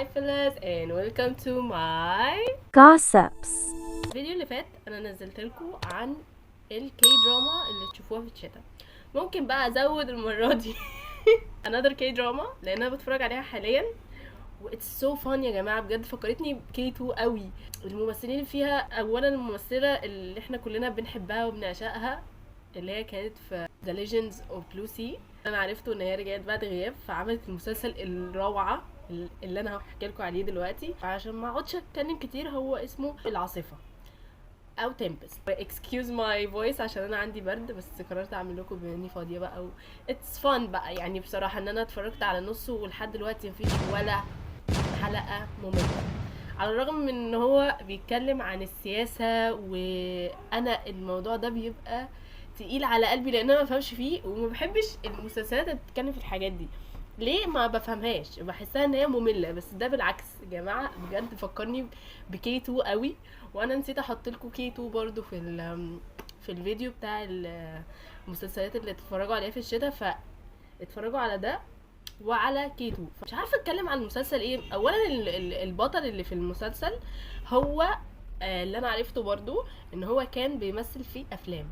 Hi fellas and welcome to my gossips. الفيديو اللي فات انا نزلت لكم عن ال K-drama اللي تشوفوها في الشتاء. ممكن بقى ازود المرة دي another K-drama لان انا بتفرج عليها حاليا و it's so fun يا جماعه، بجد فكرتني ب K2 قوي. الممثلين اللي فيها، اولا الممثلة اللي احنا كلنا بنحبها وبنعشقها اللي هي كانت في The Legends of Blue Sea، انا عرفته ان هي رجعت بعد غياب فعملت المسلسل الروعة اللي انا هحكي لكم عليه دلوقتي عشان ما اقعدش اتكلم كتير. هو اسمه العاصفة او Tempest. excuse my voice عشان انا عندي برد، بس قررت اعمل لكم بما اني فاضية بقى و it's fun بقى. يعني بصراحة ان انا اتفرجت على نصه ولحد دلوقتي مفيش ولا حلقة مملة، على الرغم من ان هو بيتكلم عن السياسة، وانا الموضوع ده بيبقى تقيل على قلبي لان انا ما بفهمش فيه وما بحبش المسلسلات اللي بتتكلم في الحاجات دي. ليه ما بفهمهاش؟ بحسها ان هي مملة، بس ده بالعكس يا جماعة بجد فكرني ب K2 قوي. وانا نسيت احط لكم K2 برضو في الفيديو بتاع المسلسلات اللي اتفرجوا عليها في الشتاء، فاتفرجوا على ده وعلى K2. مش عارفه اتكلم عن المسلسل ايه. اولا البطل اللي في المسلسل هو اللي انا عرفته برضو ان هو كان بيمثل في افلام،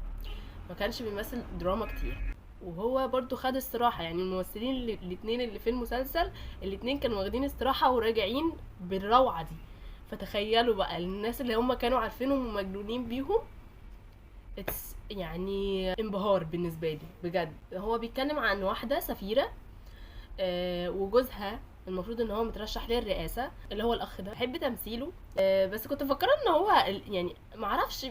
ما كانش بيمثل دراما كتير، وهو برضو خد استراحة. يعني الممثلين الاتنين اللي في المسلسل الاتنين كانوا واخدين استراحة وراجعين بالروعة دي. فتخيلوا بقى الناس اللي هم كانوا عارفينهم ومجنونين بيهم، it's يعني انبهار بالنسبة لي بجد. هو بيتكلم عن واحدة سفيرة، وجوزها المفروض ان هو مترشح للرئاسة اللي هو الاخ ده. بحب تمثيله، بس كنت مفكرة ان هو يعني معرفش،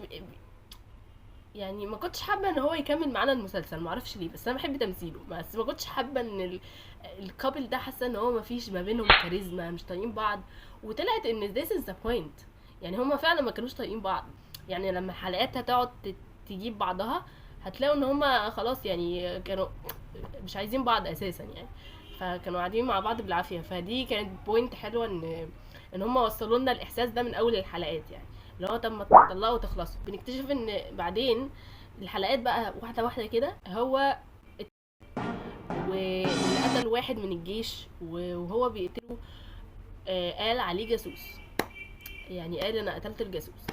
يعني ما كنتش حابة ان هو يكمل معانا المسلسل، ما اعرفش ليه، بس انا بحب تمثيله، بس ما كنتش حابة ان ال couple ده، حاسه ان هو ما فيش ما بينهم كاريزما، مش طايقين بعض. وطلعت ان this is the point، يعني هما فعلا ما كانوش طايقين بعض. يعني لما الحلقات هتقعد تجيب بعضها هتلاقوا ان هما خلاص يعني كانوا مش عايزين بعض اساسا، يعني فكانوا قاعدين مع بعض بالعافية. فدي كانت point حلوة ان هما وصلوا لنا الاحساس ده من اول الحلقات، يعني اللي هو طب ما تطلقوا وتخلصوا. بنكتشف ان بعدين الحلقات بقى واحدة واحدة كده هو واللي قتل واحد من الجيش وهو بيقتله، قال عليه جاسوس، يعني قال انا قتلت الجاسوس.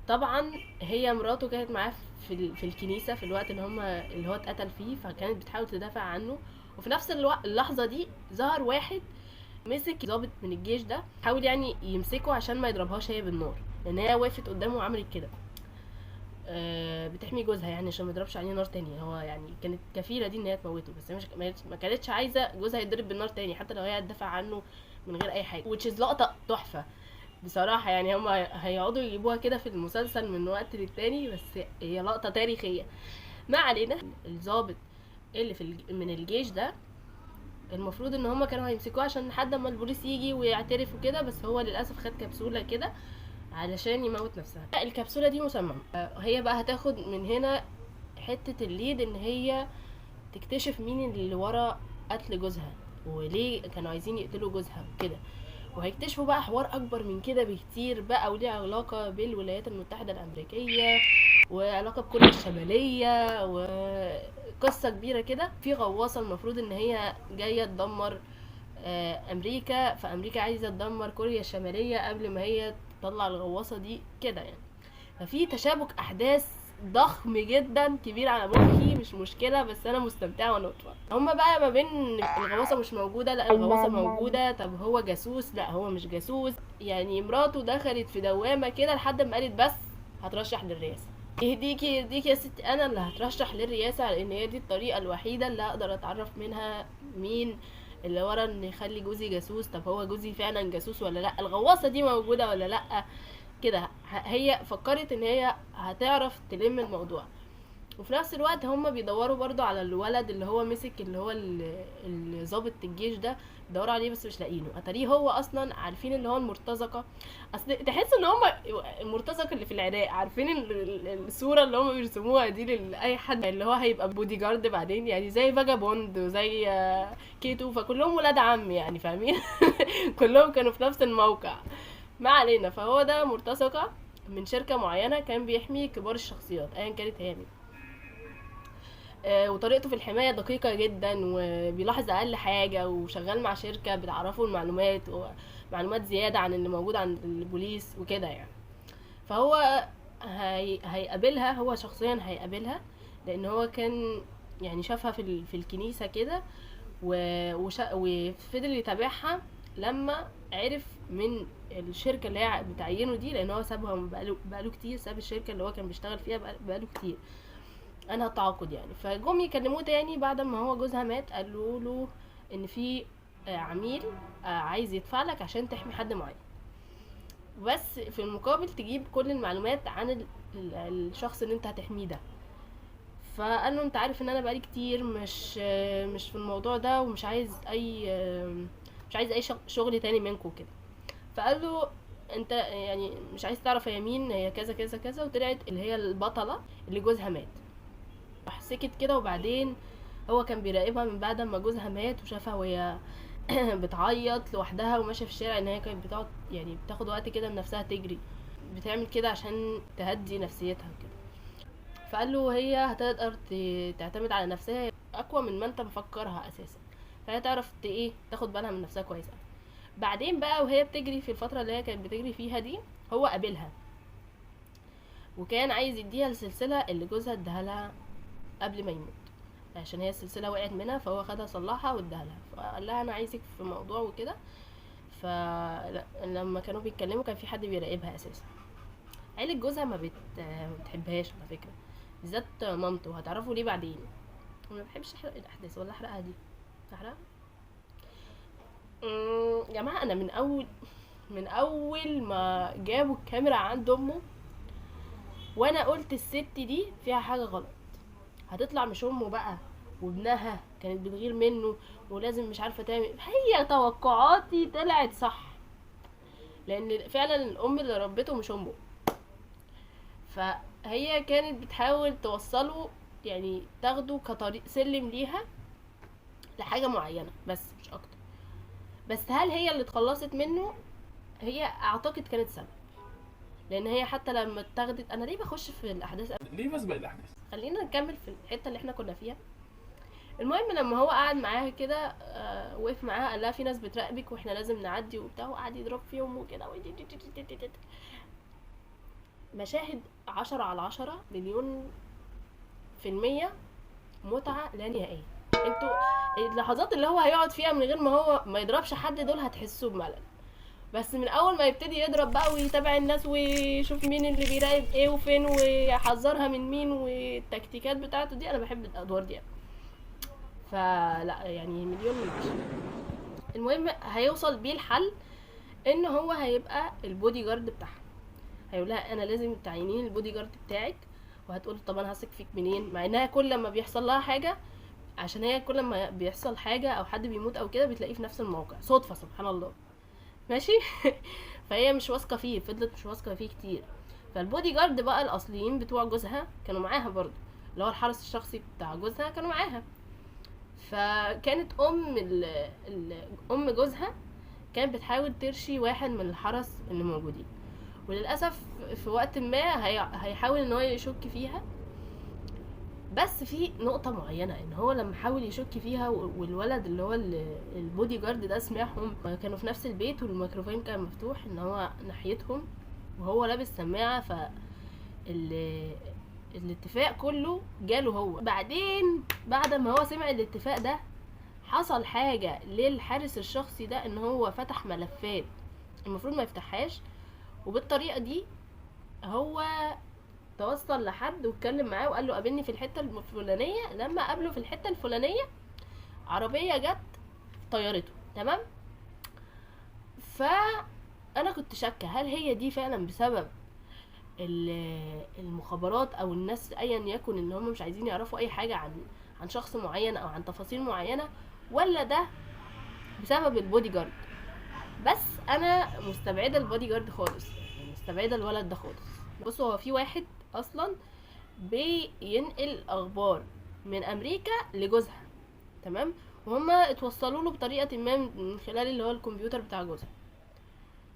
طبعا هي مراته كانت معاه في الكنيسة في الوقت اللي هو اتقتل فيه، فكانت بتحاول تدافع عنه. وفي نفس اللحظة دي ظهر واحد مسك ضابط من الجيش ده، حاول يعني يمسكه عشان ما يضربهاش هي بالنار، لان هي وقفت قدامه وعملت كده، بتحمي جوزها يعني عشان ما يضربش عليه نار تاني. هو يعني كانت كفيله دي ان هي تموته، بس هي ما كانتش عايزه جوزها يضرب بالنار تاني حتى لو هي هتدافع عنه من غير اي حاجة. which is لقطة تحفة بصراحة، يعني هما هيقعدوا يجيبوها كده في المسلسل من وقت للتاني، بس هي لقطة تاريخية. ما علينا، الضابط اللي من الجيش ده المفروض ان هما كانوا هيمسكوه عشان لحد ما البوليس يجي ويعترف وكده، بس هو للاسف خد كبسولة كده علشان يموت نفسها. الكبسولة دي مسممه، هي بقى هتاخد من هنا حتة ال lead ان هي تكتشف مين اللي ورا قتل جوزها وليه كانوا عايزين يقتلوا جوزها وكده. وهيكتشفوا بقى حوار اكبر من كده بكتير بقى، وليه علاقة بالولايات المتحدة الامريكية وعلاقة بكوريا الشمالية وقصة كبيرة كده. في غواصه المفروض ان هي جاية تدمر امريكا، فامريكا عايزه تدمر كوريا الشمالية قبل ما هي تطلع الغواصة دي كده يعني. ففي تشابك احداث ضخم جدا كبير على مخي، مش مشكلة بس انا مستمتعه وانا بتفرج. هما بقى ما بين الغواصة مش موجودة، لا الغواصة موجودة، طب هو جاسوس، لا هو مش جاسوس. يعني مراته دخلت في دوامه كده لحد ما قالت بس هترشح للرئاسة. يهديكي يهديكي يا ستي، انا اللي هترشح للرئاسة لان هي دي الطريقة الوحيدة اللي هقدر اتعرف منها مين اللي ورا ان يخلي جوزي جاسوس، طب هو جوزي فعلا جاسوس ولا لا، الغواصة دي موجودة ولا لا كده. هي فكرت ان هي هتعرف تلم الموضوع. وفي نفس الوقت هما بيدوروا برضو على الولد اللي هو مسك اللي هو ضابط الجيش ده، بيدوروا عليه بس مش لاقيينه. اتاريه هو اصلا عارفين اللي هو المرتزقة، اصل تحس ان هما المرتزقة اللي في العراق، عارفين الصورة اللي هما بيرسموها دي لاي حد اللي هو هيبقى بودي جارد بعدين، يعني زي Vagabond وزي K2، فكلهم ولاد عم يعني، فاهمين؟ كلهم كانوا في نفس الموقع. ما علينا، فهو ده مرتزقة من شركة معينة كان بيحمي كبار الشخصيات ايا كانت هي مين. وطريقته في الحماية دقيقة جدا، وبيلاحظ أقل حاجة، وشغال مع شركة بتعرفه المعلومات. معلومات زيادة عن اللي موجود عند البوليس وكده يعني. فهو هيقابلها، هو شخصيا هيقابلها، لان هو كان يعني شافها في الكنيسة كده، وفضل يتابعها لما عرف من الشركة اللي هي بتعينه دي، لان هو سابها بقاله كتير، ساب الشركة اللي هو كان بيشتغل فيها بقاله كتير، انهى التعاقد يعني. فجم يكلموه تاني بعد ما هو جوزها مات، قالوا له ان في عميل عايز يدفع لك عشان تحمي حد معين، بس في المقابل تجيب كل المعلومات عن الشخص اللي انت هتحميه ده. فقال له انت عارف ان انا بقالي كتير مش في الموضوع ده، ومش عايز اي، مش عايز اي شغل تاني منكم كده. فقال له انت يعني مش عايز تعرف هي مين، هي كذا كذا كذا، وطلعت اللي هي البطلة اللي جوزها مات. راح سكت كده، وبعدين هو كان بيراقبها من بعد ما جوزها مات، وشافها وهي بتعيط لوحدها وماشية في الشارع، ان هي كانت بتقعد يعني بتاخد وقت كده لنفسها تجري، بتعمل كده عشان تهدي نفسيتها كده. فقال له هي هتقدر تعتمد على نفسها اقوى من ما انت مفكرها اساسا، فهي تعرف تاخد بالها من نفسها كويس قوي. بعدين بقى وهي بتجري في الفترة اللي هي كانت بتجري فيها دي، هو قابلها وكان عايز يديها السلسلة اللي جوزها اداها لها قبل ما يموت، عشان هي السلسلة وقعت منها، فهو خدها صلحها واداها لها. فقال لها انا عايزك في موضوع وكده. فلما كانوا بيتكلموا كان في حد بيراقبها اساسا. عيلة جوزها ما بتحبهاش على فكرة، بالذات مامته، هتعرفوا ليه بعدين. ما بحبش احرق الاحداث، ولا احرقها دي احرقها. يا جماعة انا من اول ما جابوا الكاميرا عند امه وانا قلت الست دي فيها حاجة غلط، هتطلع مش امه بقى، وابنها كانت بتغير منه ولازم مش عارفه تعمل. هي توقعاتي طلعت صح، لان فعلا الام اللي ربته مش امه، فهي كانت بتحاول توصله يعني تاخده كطريق سلم ليها لحاجة معينة بس مش اكتر. بس هل هي اللي اتخلصت منه؟ هي اعتقد كانت سبب، لان هي حتى لما اتاخدت. انا ليه بخش في الاحداث؟ ليه بسبق الاحداث؟ خلينا نكمل في الحتة اللي احنا كنا فيها. المهم لما هو قعد معاها كده، وقف معاها قال لها في ناس بتراقبك واحنا لازم نعدي وبتاع، وقعد يضرب فيهم وكده، مشاهد 10/10 مليون في المية متعة لا نهائية. انتوا اللحظات اللي هو هيقعد فيها من غير ما هو ما يضربش حد دول هتحسوا بملل، بس من اول ما يبتدي يضرب بقى ويتابع الناس ويشوف مين اللي بيراقب ايه وفين ويحذرها من مين والتكتيكات بتاعته دي، انا بحب الادوار دي. فلا يعني مليون من عشرة. المهم هيوصل بيه الحل ان هو هيبقى البودي جارد بتاعها، هيقول لها انا لازم تعينين البودي جارد بتاعك، وهتقول طب انا هثق فيك منين، مع انها كل ما بيحصل لها حاجة، عشان هي كل ما بيحصل حاجة او حد بيموت او كده بتلاقيه في نفس الموقع صدفة سبحان الله، ماشي. فهي مش واثقة فيه، فضلت مش واثقة فيه كتير. فالبودي جارد بقى الاصليين بتوع جوزها كانوا معاها برضو، اللي هو الحرس الشخصي بتاع جوزها كانوا معاها. فكانت ام جوزها كانت بتحاول ترشي واحد من الحرس اللي موجودين، وللاسف في وقت ما هيحاول ان هو يشك فيها. بس في نقطة معينة ان هو لما حاول يشك فيها والولد اللي هو البودي جارد ده سمعهم، كانوا في نفس البيت والميكروفون كان مفتوح ان هو ناحيتهم وهو لابس سماعة، ف الاتفاق كله جاله هو. بعدين بعد ما هو سمع الاتفاق ده حصل حاجة للحارس الشخصي ده، ان هو فتح ملفات المفروض ما يفتحهاش، وبالطريقة دي هو توصل لحد واتكلم معاه وقال له قابلني في الحتة الفلانية. لما قابله في الحتة الفلانية عربية جت طيرته، تمام. فأنا كنت شاكة هل هي دي فعلا بسبب المخابرات او الناس ايا يكن ان هم مش عايزين يعرفوا اي حاجة عن شخص معين او عن تفاصيل معينة، ولا ده بسبب البودي جارد. بس انا مستبعدة البودي جارد خالص، يعني مستبعدة الولد ده خالص. بصوا هو في واحد اصلا بينقل اخبار من امريكا لجوزها، تمام، وهما اتوصلوا له بطريقة ما من خلال اللي هو الكمبيوتر بتاع جوزها.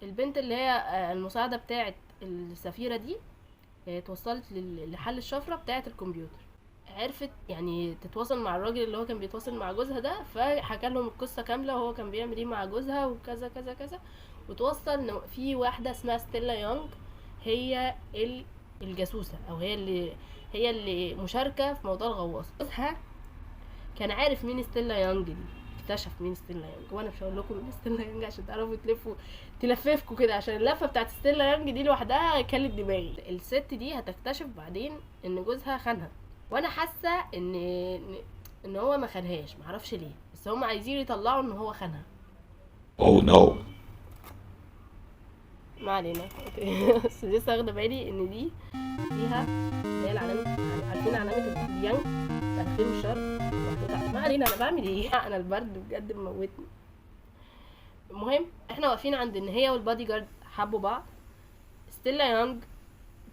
البنت اللي هي المساعدة بتاعه السفيره دي، اتوصلت لحل الشفرة بتاعه الكمبيوتر، عرفت يعني تتواصل مع الراجل اللي هو كان بيتواصل مع جوزها ده، فحكى لهم القصة كاملة وهو كان بيعمل ايه مع جوزها وكذا كذا كذا، وتوصل ان في واحدة اسمها ستيلا يونج هي الجاسوسه، او هي اللي مشاركة في موضوع الغواصة. جوزها كان عارف مين ستيلا يونج دي، اكتشف مين ستيلا يونج، وانا مش هقول لكم مين ستيلا يونج عشان تعرفوا تلفوا تلففكوا كده، عشان اللفة بتاعت ستيلا يونج دي لوحدها كلت دماغي. الست دي هتكتشف بعدين ان جوزها خانها، وانا حاسه ان هو ما خانهاش، معرفش ليه، بس هم عايزين يطلعوا ان هو خانها. Oh no. ما علينا. okay. بس لسه واخده بالي ان دي فيها اللي هي العلامه، عارفين علامة اليانج بتاعت الخير والشر محطوطة. ما علينا، انا بعمل ايه؟ انا البرد بجد مموتني. المهم احنا واقفين عند ان هي والبادي جارد حبوا بعض. ستيلا يانج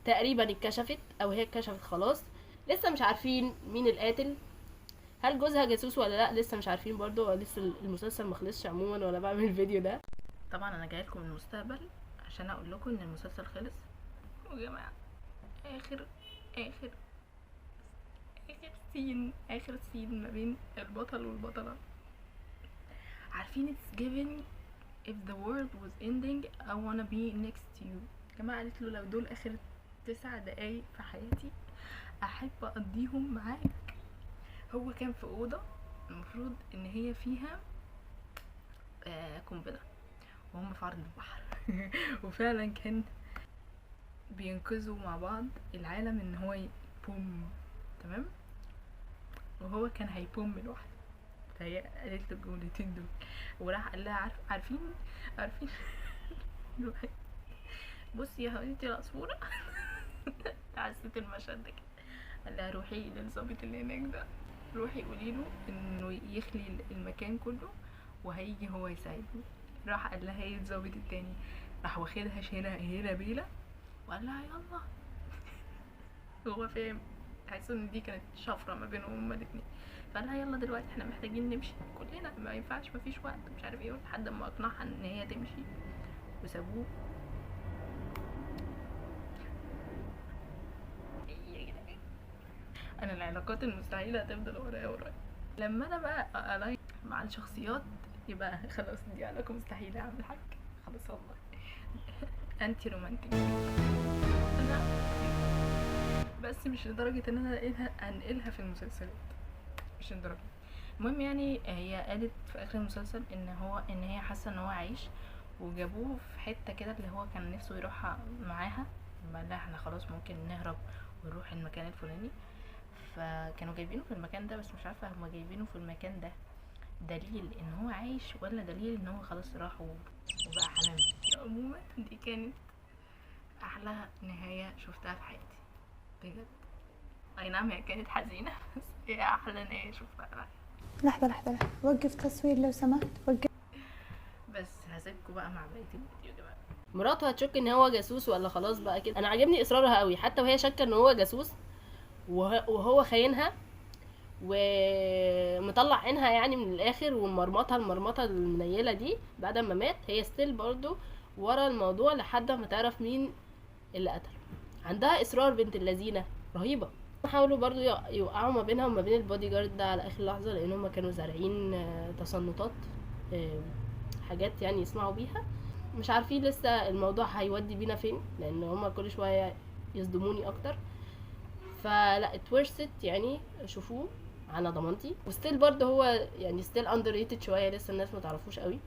تقريبا اتكشفت، او هي اتكشفت خلاص، لسه مش عارفين مين القاتل، هل جوزها جاسوس ولا لا، لسه مش عارفين برضو، لسه المسلسل ما خلصش عموما وانا بعمل الفيديو ده. طبعا انا جاية لكم من المستقبل عشان اقول لكم ان المسلسل خلص. ويا جماعة اخر اخر اخر scene، اخر scene ما بين البطل والبطله، عارفين it's giving if the world was ending I wanna be next to you. جماعة قالت له لو دول اخر 9 دقايق في حياتي احب اقضيهم معاك. هو كان في اوضة المفروض ان هي فيها قنبلة، وهم في عرض البحر وفعلا كان بينقذوا مع بعض العالم ان هو boom، تمام، وهو كان هي boom لوحده، فهي قالت له الجملتين دول وراح قال لها عارفين عارفين بصي يا حبيبتي العصفورة حسيت المشهد ده كده. قال لها روحي للظابط اللي هناك ده، روحي قولي له انه يخلي المكان كله وهيجي هو يساعدني. راح قال لها ايه الظابط التاني، راح واخدها هنا هنا بيلا وقال لها يلا. هو فاهم، حاسس ان دي كانت شفرة ما بينهم هما الاتنين. فقال لها يلا دلوقتي احنا محتاجين نمشي كلنا، ما ينفعش مفيش وقت مش عارف ايه، لحد ما اقنعها ان هي تمشي وسابوه. انا العلاقات المستحيلة هتفضل ورايا ورايا. لما انا بقى align مع الشخصيات يبقى خلاص دي علاقة مستحيلة، اعمل حاجة خلاص والله anti romantic انا، بس مش لدرجة ان انا انقلها في المسلسلات، مش لدرجة. المهم هي قالت في اخر المسلسل ان هي حاسه ان هو عايش، وجابوه في حتة كده اللي هو كان نفسه يروحها معاها، لما لا احنا خلاص ممكن نهرب ونروح المكان الفلاني، فكانوا جايبينه في المكان ده، بس مش عارفه هما جايبينه في المكان ده دليل ان هو عايش ولا دليل ان هو خلاص راح وبقى حمام. عموما دي كانت احلى نهاية شفتها في حياتي بجد. اي نعم هي كانت حزينة بس هي احلى نهاية شفتها في حياتي. لحظة لحظة لحظة، وقف تصوير لو سمحت، وقف. بس هسيبكم بقى مع بقية الفيديو يا جماعة. مراته هتشك ان هو جاسوس ولا خلاص بقى كده؟ انا عاجبني اصرارها قوي، حتى وهي شاكه ان هو جاسوس وهو خاينها ومطلع عينها من الاخر ومرمطها المرمطه المنيله دي بعد ما مات، هي still برضو ورا الموضوع لحد ما تعرف مين اللي قتله. عندها اصرار بنت اللذينه رهيبة. حاولوا برضو يوقعوا ما بينها وما بين البودي جارد ده على اخر لحظة، لان هم كانوا زارعين تصنتات، حاجات يسمعوا بيها. مش عارفين لسه الموضوع هيودي بينا فين، لان هم كل شوية يصدموني اكتر. فلا it worth it شوفوه على ضمانتي. و still برضه هو still underrated شوية، لسه الناس ما تعرفوش قوي.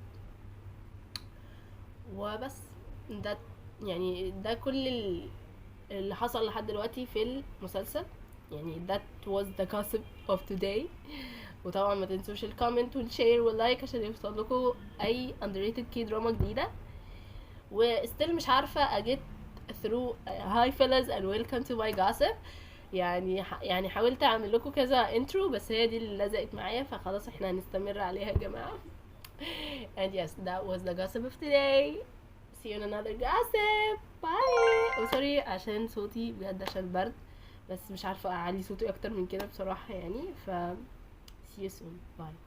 وبس ده ده كل اللي حصل لحد دلوقتي في المسلسل. That was the gossip of today. وطبعا ما تنسوش ال comment وال share وال like عشان يوصل لكم اي underrated K drama جديدة. و still مش عارفه ا get through hi fellas and welcome to my gossip. حاولت اعمل لكم كذا intro بس هي دي اللي لزقت معايا، فخلاص احنا هنستمر عليها يا جماعة. And yes, that was the gossip of today. See you in another gossip. Bye. Oh, sorry عشان صوتي بجد عشان البرد، بس مش عارفة أعلي صوتي أكتر من كده بصراحة. ف see you soon. Bye.